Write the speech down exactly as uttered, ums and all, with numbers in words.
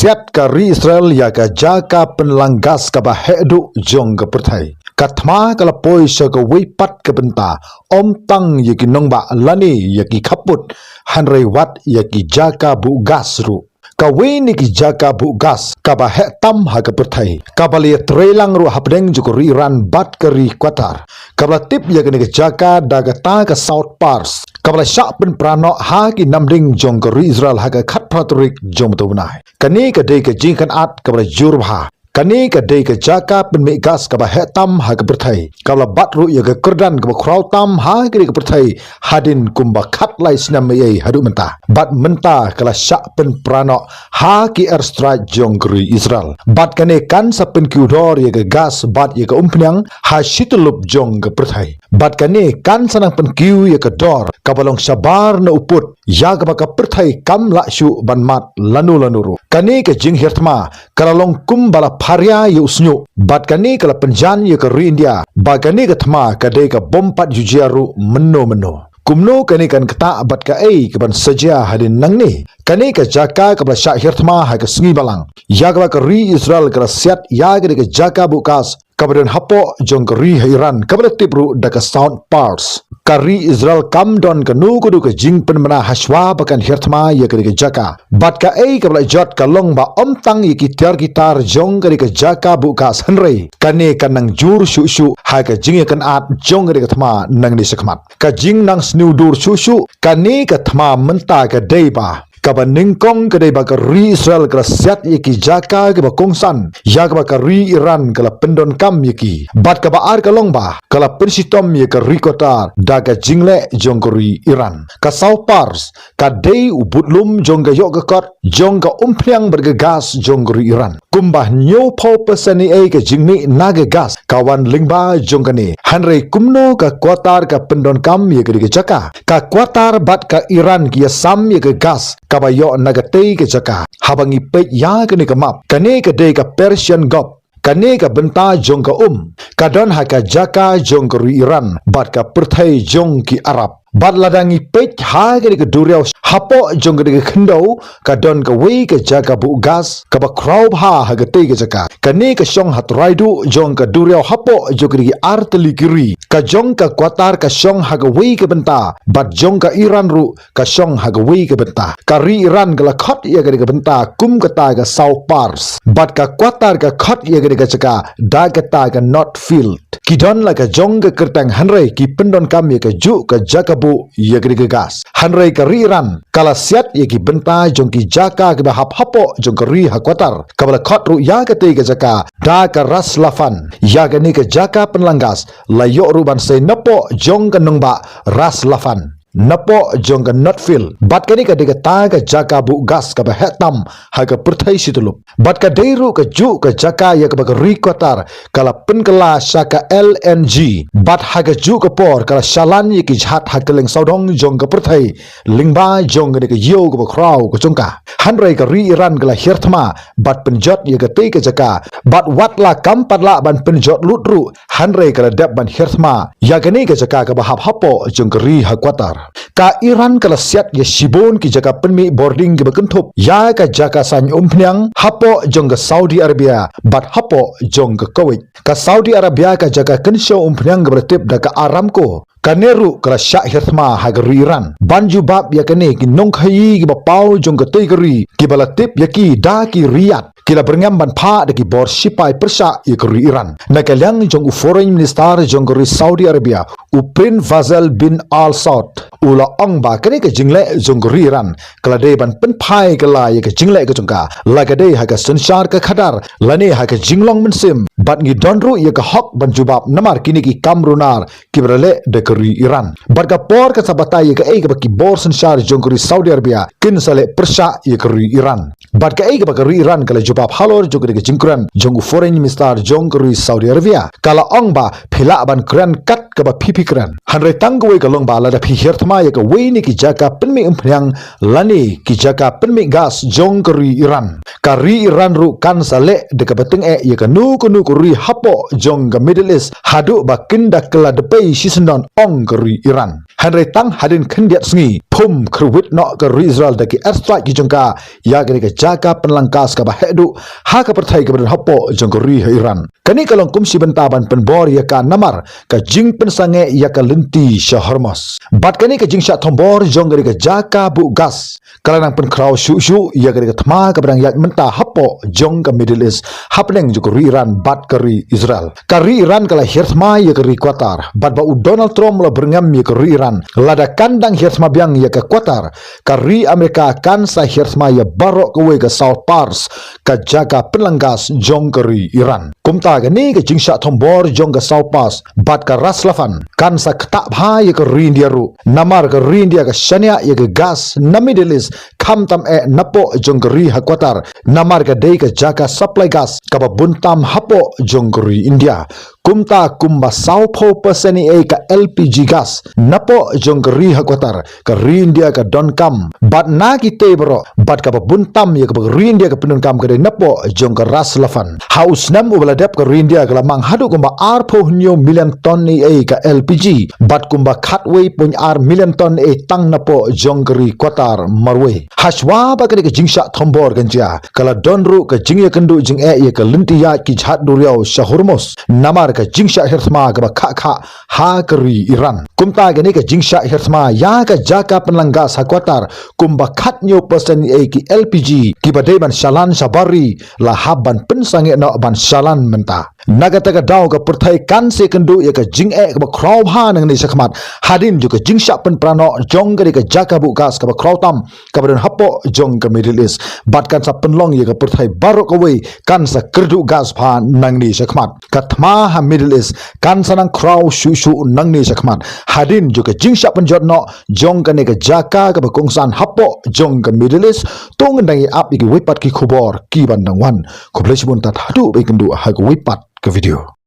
tiat ka ri Israel ïa ka jaka pynlang gas kaba heh duh jong ka pyrthei. Ka thma ka la poi sha kawei pat ka bynta, ym tang ïa ki nongbah lane ïa ki khappud, hynrei wat ïa ki jaka buh gas ruh. Kawei na ki jaka buh gas kaba heh tam ha ka pyrthei, kaba la ïatreilang ruh hapdeng jong ka ri Iran bad ka ri Qatar, kaba la tip ïa kane ka jaka da kata ka South Pars, kaba la shah pynpra noh ha ki namding jong ka ri Israel ha ka khatphra tarik jong u bnai. Kane ka dei ka jingkynad kaba la jur bha. Kane ka dei ka jaka pynmih gas kaba heh tam ha ka pyrthei, kaba la bat ruh ïa ka kyrdan kaba khraw tam ha kane ka pyrthei hadien kumba khatlai snem ei ei haduh mynta. Bad mynta ka la shah pynpra noh ha ki airstrike jong ka ri Israel. Bad kane kan sa pynkiew dor ïa ka gas bad ïa ka umphniang ha shi tyllup jong ka pyrthei. Bad kane kan sa nang pynkiew ïa ka dor kaba long shabar na u pud, ïa kaba ka pyrthei kam lah shuh ban mad lano lano ruh. Kane ka jinghiar thma ka la long kumba la pharia ïa u shñiuh. Bad kane ka la pynjan ïa ka ri India ba kane ka thma ka dei ka bom pat ju jia ruh mynno mynno. Kumno kane kan ktah bad kaei kaban sa jia hadien nangne? Kane ka jaka kaba la shah hiar thma ha ka sngi Balang, ïa kaba ka ri Israel ka la siat ïa kane ka jaka buh gas kaba don hapoh jong ka ri ha Iran, kaba la tip ruh da ka South Pars. Ka ri Israel kam don kano kano ka jingpynbna hashwa ba kan hiar thma ïa kane ka jaka. Bad kaei kaba la jot ka long ba ym tang ïa ki tiar ki tar jong kane ka jaka buh gas, hynrei kane kan nang jur shuh shuh ha ka jingïakynad jong kane ka thma nangne shakhmat. Ka jingnang sniew dur shuh shuh kane ka thma mynta ka dei ba, kaba nyngkong ka dei ba ka ri Israel ka la siat ïa ki jaka kiba kongsan ïa kaba ka ri Iran ka la pyndonkam ïa ki. Bad kaba ar ka long ba ka la pynshitom ïa ka ri Qatar da ka jingleh jong ka ri Iran. Ka South Pars ka dei u budlum jong ka ïoh ka kot jong ka umphniang bad ka gas jong ka ri Iran. Kumba hynñiewphew percent ei ei ka jingmih na ka gas ka wan lyngba jong kane. Hynrei kumno ka Qatar ka pyndonkam ïa kane ka jaka? Ka Qatar bad ka Iran ki ïasam ïa ka gas kaba ïoh na katei ka jaka. Haba ngi peit ïa kane ka map, kane ka dei ka Persian Gulf. Kane ka bynta jong ka um ka don ha ka jaka jong ka ri Iran bad ka pyrthei jong ki Arab. Bad lada ngi peit ha kane ka duriaw hapoh jong kane ka khyndew, ka don kawei ka jaka buh gas kaba khraw bha ha katei ka jaka. Kane ka shong ha trai duh jong ka duriaw hapoh jong kane ki ar tylli ki ri. Ka jong ka Qatar ka shong ha kawei ka bynta bad jong ka Iran ruh ka shong ha kawei ka bynta. Ka ri Iran ka la khot ïa kane ka bynta kum kata ka South Pars. Bad ka Qatar ka khot ïa kane ka jaka da kata ka North Field. Ki don la ka jong ka kyrteng, hynrei ki pyndonkam ïa kajuh ka jaka buh ïa kane ka gas. Hynrei ka ri Iran ka la siat ïa ki bynta jong ki jaka kiba hap hapoh jong ka ri ha Qatar, kaba la khot ruh ïa katei ka jaka da ka Ras Laffan. Ïa kane ka jaka pynlang gas la ïoh ruh ban sei napoh jong ka nongbah Ras Laffan, napoh jong ka North Field. Bad kane ka dei kata ka jaka buh gas kaba heh tam ha ka pyrthei shi tyllup. Bad ka dei ruh kajuh ka jaka ïa kaba ka ri Qatar ka la pynkylla sha ka L N G. Bad ha kajuh ka por ka la shalan ïa ki jhat ha kylleng sawdong jong ka pyrthei lyngba jong kane ka ïew kaba khraw ka jong ka. Hynrei ka ri Iran ka la hiar thma bad pynjot ïa katei ka jaka. Bad wat la kam pat lah ban pynjot lut ruh, hynrei ka la dep ban hiar thma ïa kane ka jaka kaba hap hapoh jong ka ri ha Qatar. Ka Iran ka la siat ïa shibun ki jaka pynmih bording kiba kynthup ïa ka jaka saiñ umphniang hapoh jong ka Saudi Arabia bad hapoh jong ka Kuwait. Ka Saudi Arabia ka jaka kynshew umphniang kaba la tip da ka Aramco, kane ruh ka la shah hiar thma ha ka ri Iran. Ban jubab ïa kane, ki nongkhaïi kiba paw jong katei ka ri, kiba la tip ïa ki da ki Riyadh, ki la byrngem ban phah da ki bor shipai pyrshah ïa ka ri Iran. Na ka liang jong u Foreign Minister jong ka ri Saudi Arabia, u Prince Faisal bin Al Saud, u la ong ba kane ka jingleh jong ka ri Iran ka la dei ban pynphai kylla ïa ka jingleh ka jong ka, la ka dei ha ka synshar ka khadar lane ha ka jinglong mynsiem, bad ngi don ruh ïa ka hok ban jubab namar kine ki kam runar kiba la leh da ka ri Iran. Bad ka por kan sa batai ïa kaei kaba ki bor synshar jong ka ri Saudi Arabia kin sa leh pyrshah ïa ka ri Iran. Bad kaei kaba ka ri Iran ka la jubab halor jong kane ka jingkren jong u Foreign Minister jong ka ri Saudi Arabia, ka la ong ba phi lah ban kren kat kaba phi phi kren. Hynrei tang kawei ka long ba lada phi hiar thma ïa kawei na ki jaka pynmih umphniang lane ki jaka pynmih gas jong ka ri Iran, ka ri Iran ruh kan sa leh da kaba tyngeh ïa kano kano ka ri hapoh jong ka Middle East haduh ba kin da kylla dpei shisyndon. jong ka ri Iran. Hynrei tang hadien khyndiat sngi, phum kyrwit noh ka ri Israel da ki airstrike ki jong ka ïa kane ka jaka pynlang gas kaba heh duh ha ka pyrthei kaba don hapoh jong ka ri ha Iran. Kane ka long kum shi bynta ban pynbor ïa ka namar ka jingpynsangeh ïa ka lynti sha Hormuz. Bad kane ka jingshah thombor jong kane ka jaka buh gas ka la nang pynkhraw shuh shuh ïa kane ka thma kaba dang ïaid mynta hapoh jong ka Middle East, hapdeng jong ka ri Iran bad ka ri Israel. Ka ri Iran ka la hiar thma ïa ka ri Qatar, bad ba u Donald Trump u la byrngem ïa ka ri Iran, lada kan dang hiar thma biang ïa ka Qatar, ka ri Amerika kan sa hiar thma ïa baroh kawei ka saw Pars, ka jaka pynlang gas jong ka ri Iran. Kumta kane ka jingshah thombor jong ka saw Pars bad ka Ras Laffan kan sa ktah bha ïa ka ri India ruh. Namar ka ri India ka shaniah ïa ka gas na Middle East, khamtam eh napoh jong ka ri ha Qatar. Namar ka dei ka jaka supply gas kaba bun tam hapoh jong ka ri India. Kumta kumba sawphew percent eiei ka L P G gas napoh jong ka ri ha Qatar, ka ri India ka donkam. Bad na kitei baroh, bad kaba bun tam ïa kaba ka ri India ka pyndonkam ka dei napoh jong ka Ras Laffan. Ha u snem uba la dep ka ri India ka la mang haduh kumba arphew hynñiew million ton eiei ka L P G, bad kumba khatwei point ar million ton eiei tang napoh jong ka ri Qatar marwei. Hashwa ba kane ka jingshah thombor kan jia, ka la don ruh ka jingïakynduh jingeh ïa ka lynti ïaid ki jhad duriaw sha Hormuz, namar ka jingshah hiar thma kaba khah khah ha ka ri Iran. Kumta kane ka jingshah hiar thma ïa ka jaka pynlang gas ha Qatar, kumba khathynñiew percent eiei ki L P G kiba dei ban shalan shabar ri, la hap ban pynsangeh noh ban shalan mynta. Na kata ka daw ka pyrthei kan sa ïakynduh ïa ka jingeh kaba khraw bha nangne shakhmat, hadien jong ka jingshah pynpra noh jong kane ka jaka buh gas kaba khraw tam kaba don hapoh jong ka Middle East. Bad kan sa pynlong ïa ka pyrthei baroh kawei kan sa kyrduh gas bha nangne shakhmat. Ka thma ha Middle East kan sa nang khraw shuh shuh nangne shakhmat, hadien jong ka jingshah pynjot noh jong kane ka jaka kaba kongsan hapoh jong ka Middle East. To ngin dang ïa ap ïa kiwei pat ki khubor kiban dang wan. Khublei shibun, tad haduh ba ïakynduh ha kawei pat ka video.